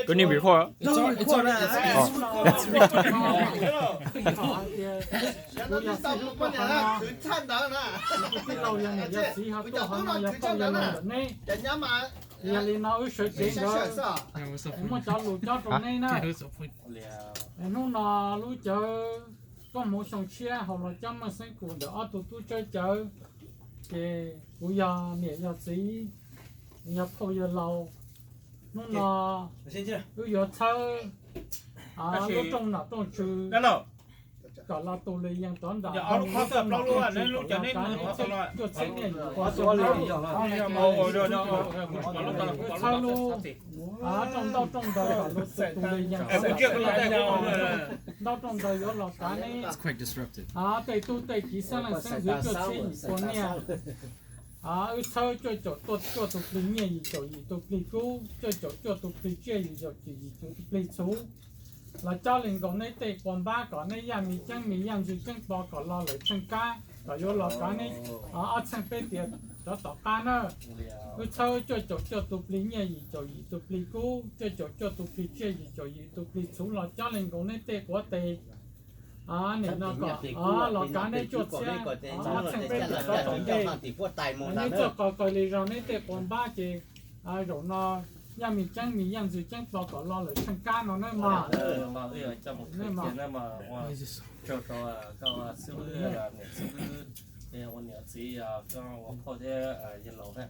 Koj niam record. Tij laug yog niam yog txiv ho tuaj ho no yog poj yog laug ntawm neb. Yog li no wb sawv cev ntawd muaj cov lus cob rau neb na. Hnub no lub cawv koob hmoov xyoo tshiab hauv los coj Meej Xeeb Kus ntawm ob tug tub tsawb cawv, ces kuv yog niam yog txiv, yog phauj yog laus. Hnub no wb yuav tshawb lub rooj nom rooj tswv kom los tus li yees rov nram cuaj txhiab niaj yim pua xyoo. Wb tshawb lub rooj ntaub rooj ntawv kom los tus li yees, ntaub rooj ntawv yuav los kav neb tej tub tej kiv xeeb leej xeeb ntxwv cuaj txhiab yim pua niaj. Wb txhawb cuaj caum cuaj tus plig nyiaj, yim caum yim tus plig kub, cuaj caum cuaj tus plig tsiaj, yim caum yim tus plig txhuv. Los cob li nkaus neb tej quas npab kom neb yaj mis ceeb mis yaj ntxwg ceeb plo kom lo lawm tsheej kab kom yuav los kav neb ob txheej peb tias rov tom qab na. Wb txhawb cuaj caum cuaj tus plig nyiaj, yim caum yim tus plig kub, cuaj caum cuaj tus plig tsiaj, yim caum yim tus plig txhuv los cob li nkaus neb tej quav tes. Nim no kom los kav neb cuaj txhiab ob txheej peb tias rov tom ntej. Neb txawj qos qawg li zog neb tej quas npab ces zaum no yaj mis ceeb mis yaj ntxwg ceeb plo kom lo lawm tsheej kab no nawb mog. Tsaug rau koj xib hwb, niam xib hwb, ua niam txiv koj ua phauj thiab yawg laus na.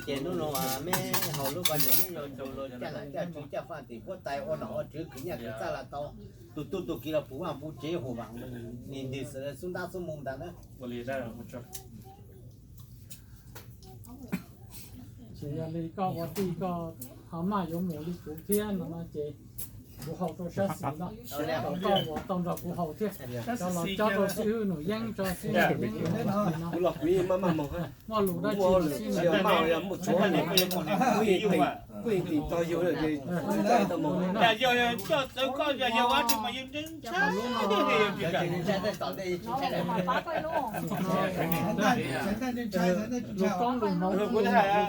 Ces hnub no meb haus lub ko ces meb yuav caj lam caj tswv caj faj tim huab tais ua nom ua tswv khwv nyiaj khwv txaj los tau, tus tub tus kiv los puv vaj puv tsev huam vam nim ntws xwb xub ntab xub moo ntag na. Tsis yog li koj ua tij koj ho maj yuav mus li kuv thiab no no ces kuv haus rau sab xis no, kom koj ua tau nrog kuv haus thiab. Cov los cob rau xib hwb Nus Yeeb, tso xib hwb Nus Yeeb no. Muaj lus dab tsi xib hwb Nus Yeeb. Lus koob lus hmoov lus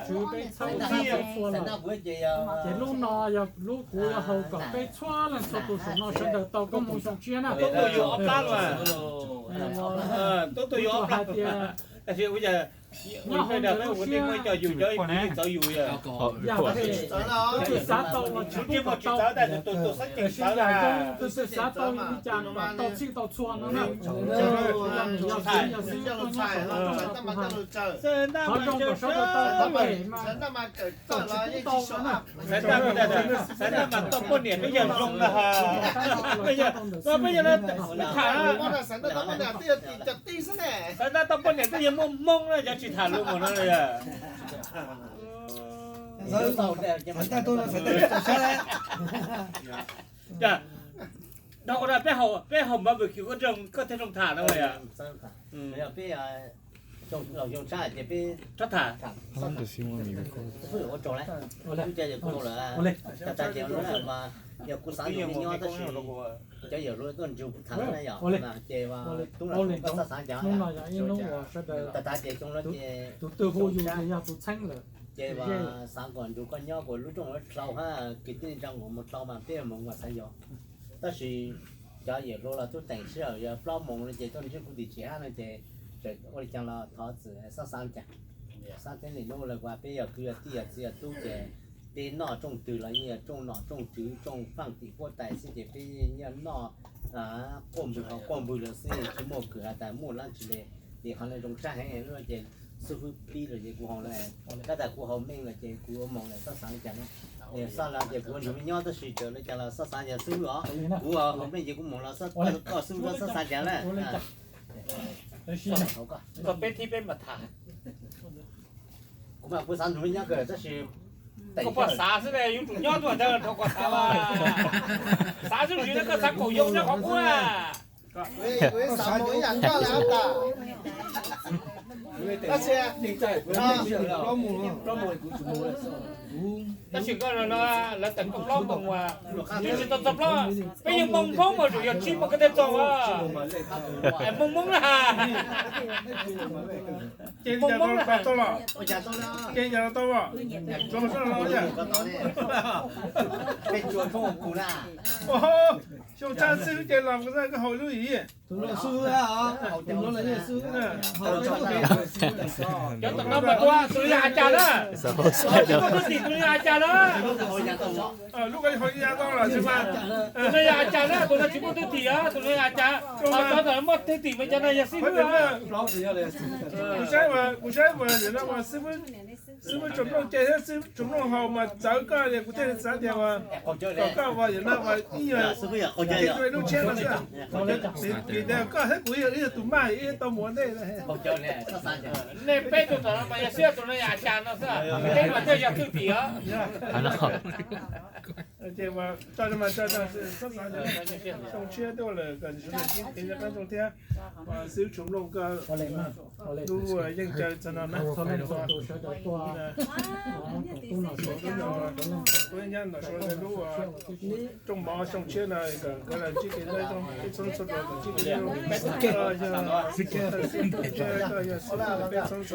tswv peb txhawb txhua lawm. Ces lub no yog lub kuv yuav haus kom peb txhua leej txhua tus saum no sawv daws tau koob hmoov xyoo tshiab na. Tub tus yuav ob plab hais tias nyob hauv ntawm lub siab, yam twg tus twg xav tau los tsis pub kom tau, tiam sis yam zoo tus twg xav tau li cas kom tau txhij tau txhua no na. Yog niam yog txiv yog xib hwb tuaj nyob saum no rooj no kuv hais, qhov zoo kom sawv daws tau, qhov phem mas tsis pub tau no na. Xav tau mas tau poj niam twb yog zoo na. Peb yog, peb yog, tham, xav tau poj niam twb yog muaj hmoo na, cov tsis tham lus mus no. Dhau ua peb haus, peb haus npab bwm kiv koj thiaj zoo tham no. Peb, los zoo tshaj ces peb rov tham. Ua cas yog kuv xav nrug neb nyob tab sis cov yawm hluas tuaj nrug kuv tham na yom, ces tub los koj xav xav cas, tas tas ces xyoo no ces tus twg hu yus ces yog tus txheeb lawm. Ces xav kom nrug koj nyob kuas lub rooj dlau hab kwv tij neej tsa nkaus mus dlau mas peb mus mas xav yog. Tab sis cov yawm hluas los tub teem sij hawm yog plaub moos no ces tuaj ntsib kuv tim tsev hab no ces ua li cas los thov txim xab xav li cas. Xav teb nim no lawv kuas peb yog kwv yog tij yog txiv yog tub ces peb noj rooj twg los yeej yog rooj nom rooj tswv rooj faaj tim huab tais xwb ces peb yeej noj quaj npwg ho quaj npwg lawm xwb, tsis muaj kws has tas muaj dlaab tsi le. Ces qhov no zoo sab heev, lub no ces xib hwb pib lawm ces kuv haus lawm, tab tas kuv haus meej lawm ces kuv ua moos lawm xab xav li cas na. Xab lawm ces kuv ua nrug mej nyob tab sis txawm li cas los xab xav yog xib hwb os, kuv haus meej ces kuv moos los xab, koj xib hwb xab xav cas na. Koj peb thib peb mas tham. Kuv mas kuv xav nrug mej nyob kawg tab sis koj pom xav xwb ne, yuav tsum nyob tuaj ntawd dhau koj xav mas. Xav xwb sis koj xav kaum yau nyob qhov qub na. Xav ib yam koj lawm tas. Tab sis, tab sis koj no lawv tawm koj plaub moos as, twb tsis tau txog plaub, peb yeej moo Hmoob mas tsuas yog tsib moos koj thiaj txog as. Moo Hmoob na has. Moo Hmoob na has. Tau los, ces yog tau los, xyoo tshaj xwb ces los koj haus lub ib. Cov tom no mas tus, tus no yog a cas na? Tsis muaj thwj tim, tus no yog a cas na? Lub ko haus ya tau los tsis mas, tus no yog a cas na? Tus no tsis muaj thwj tim os, tus no yog a cas? Cov tom muaj thwj tim mas cov no yog xib hwb. Kuv saib, kuv saib mas nim no mas xib hwb Tsom Nplooj ces thiab xib hwb Tsom Nplooj haus mas txawv koj li, kuv thiaj xav tias kom koj ua yam no ua ib nyuag, ua ib lub tshiab no xwb. Vim tias koj thiab kuv yog ib yog tus maj ib tau mus ua ntej. Nej peb tug tom no mas yog xib hwb tus no yog a cas no xwb, peb mas thiaj yog thwj tim os. Ces tso, tso, xyoo tshiab tuaj lawm kom sawv daws sib kev nco qab zoo thiab. Xib hwb Tsom Nplooj koj lub yeej caw txog no na. Kuv nyab nram sawv daws lub rooj mov xyoo tshiab no kom sawv daws sib kev nco qab zoo, peb txhua txhua tus kom sib kev nco qab zoo. Koj yog xib hwb peb txhua txhua